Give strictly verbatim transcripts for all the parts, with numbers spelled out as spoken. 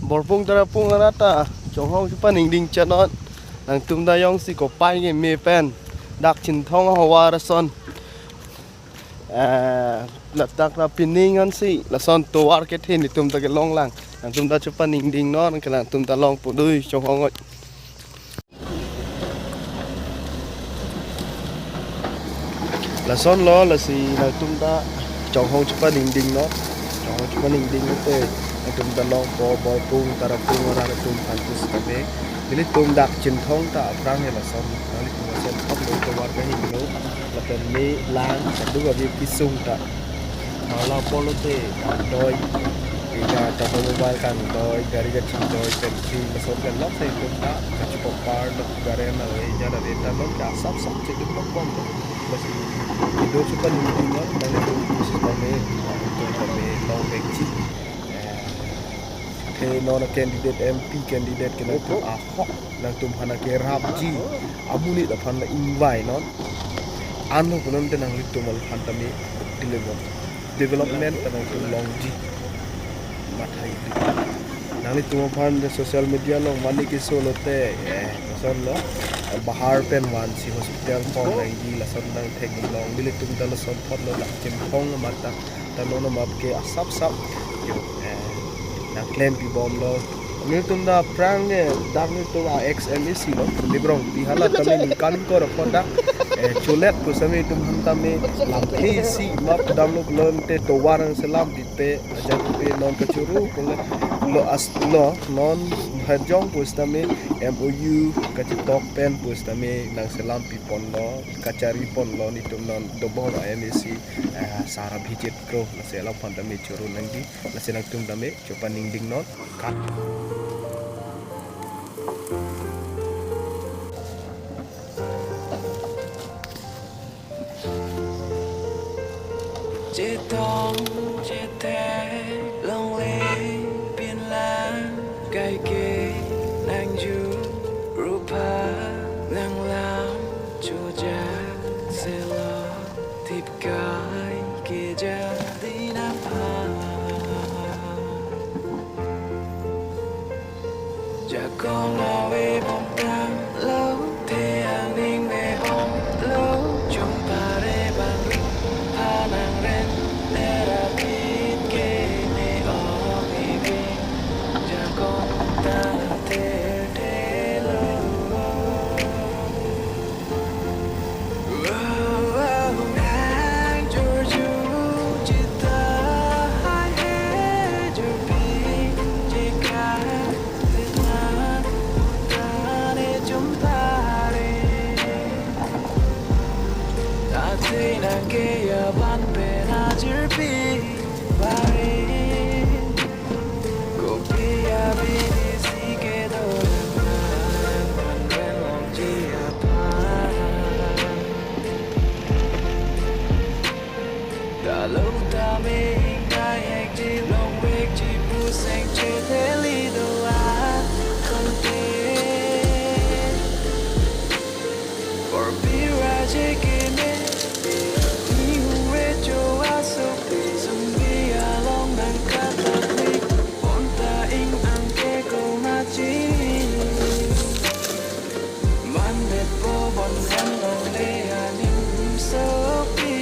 Borpung Tarapung arat ta chonghong chepaningding chenot. Nangtum ta jongsi kopai keme pen dak Chinthong ahavar ason, eh, ladak ta pining ansi lason tovar kethe netum ta kelong lang. Nangtum ta chepaningding non, ke nangtum ta longpo dui chonghong oi. Lason lo, lasi nangtum ta chonghong chepaningding non. Chonghong chepaningding te nangtum ta longpo, Borpung Tarapung arat atum aphan pusitame. Nelitum dak Chinthong ta aphrang he lason. Nanglitum lason thap lo, tovar kahingno. Lapen me lang, sadu abi kisung ta. Mala polo te kangdoi, ika Tata Mobile kangdoi, gari kachingdoi, taxi, lason pen lok sai tum ta kachepokpar, lok gari na le, jana le, ta non ke asap sap cheduk lok bom to. Lasi video chepaningding non, nanglitum pusitame, nanglitum tame longvekji. Eh, athe non candidate, M P candidate ke nangtum ahok, nangtum aphan kerapji, amonit aphan ingvai non. Anlo punon te nanglitum aphan tame deliver. Development ta nangtum longji. Mathai di. Nanglitum aphan te social media along mane keso lote, eh, lason lo. Bahar pen vansi hospital pon nangji, lason nangthek long. Nelitum ta lason apot lo, dak Chinthong amat ta, ta non amat ke asap sap. Yo, eh, nangklem pibom lo. Nelitum ta aphrang ke dak nelitum a ex M A C lo, Librong, di hala tame ningkan ingkoi ra pho dak, eh, cholet pusitame itum aphan tame lamthe isi map damlo pulote tovar nangselam pipe, ajat pipe, non kachoro pulo, lo as lo, non bhajong pusitame M O U kachetok pen pusitame nangselam pipon lo, kachari pon lo, netum non dobom a M A C, eh, Sar Abhijit Kro, lasi alam aphan tame choro nangji, lasi nangtum tame chepaningding non. Chetong chethek longle pinlang, kaike nangju rupa nanglam chojak selo, thipkai kejadin aphan. Jakong ave bomtanglo, the aning ve bomlo, chumpare bang phanang ren, tera pit ke ne ong ibi, jakong ta the the lo. Kopi abidi si kedo, ta lo tame ingdai hekji, longvekji pu seng cheteli do-an tangte. Korpi raje keme, ni hure chowa so, sumbi along nangkatapik, bonta ing angke komachi. Mandet po bon kan longle aning sopi.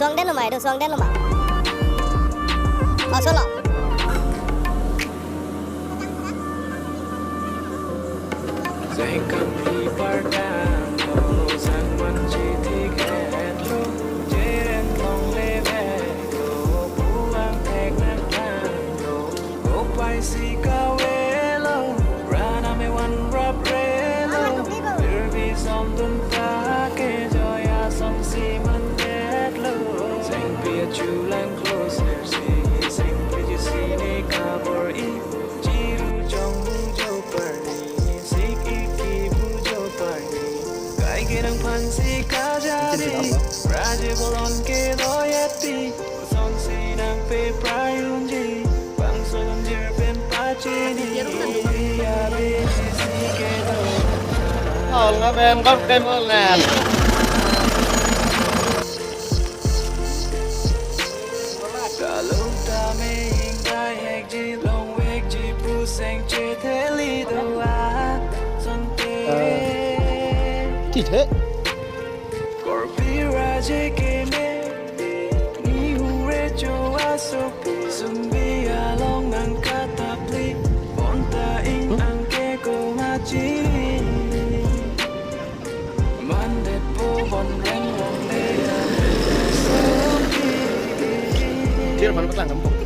Song den lo ma, itu song den lo ma. Oh, solo. Jengkang ipar tanglo, jangman chitik etlo, jeren long leveklo, puang thek nangtanglo, kopai si kavelo, ran amevan raprelo, derbi som dun ta. Raje bolon ke doyati, sonsi nangpe prayunji, bangso lonjir pen pachini, iya bejisi ke do. All na ben bang ke molan. Kalung tame ingdai hekji, longvekji, puseng chetheli do-a, sonte. Tithe. Korpi raje keme, ni hure cho asok, sumbi along nangkatapli, bonta ing angke komachi. Mandet po bon reng rong de ya, soki. Dear man patang kamu.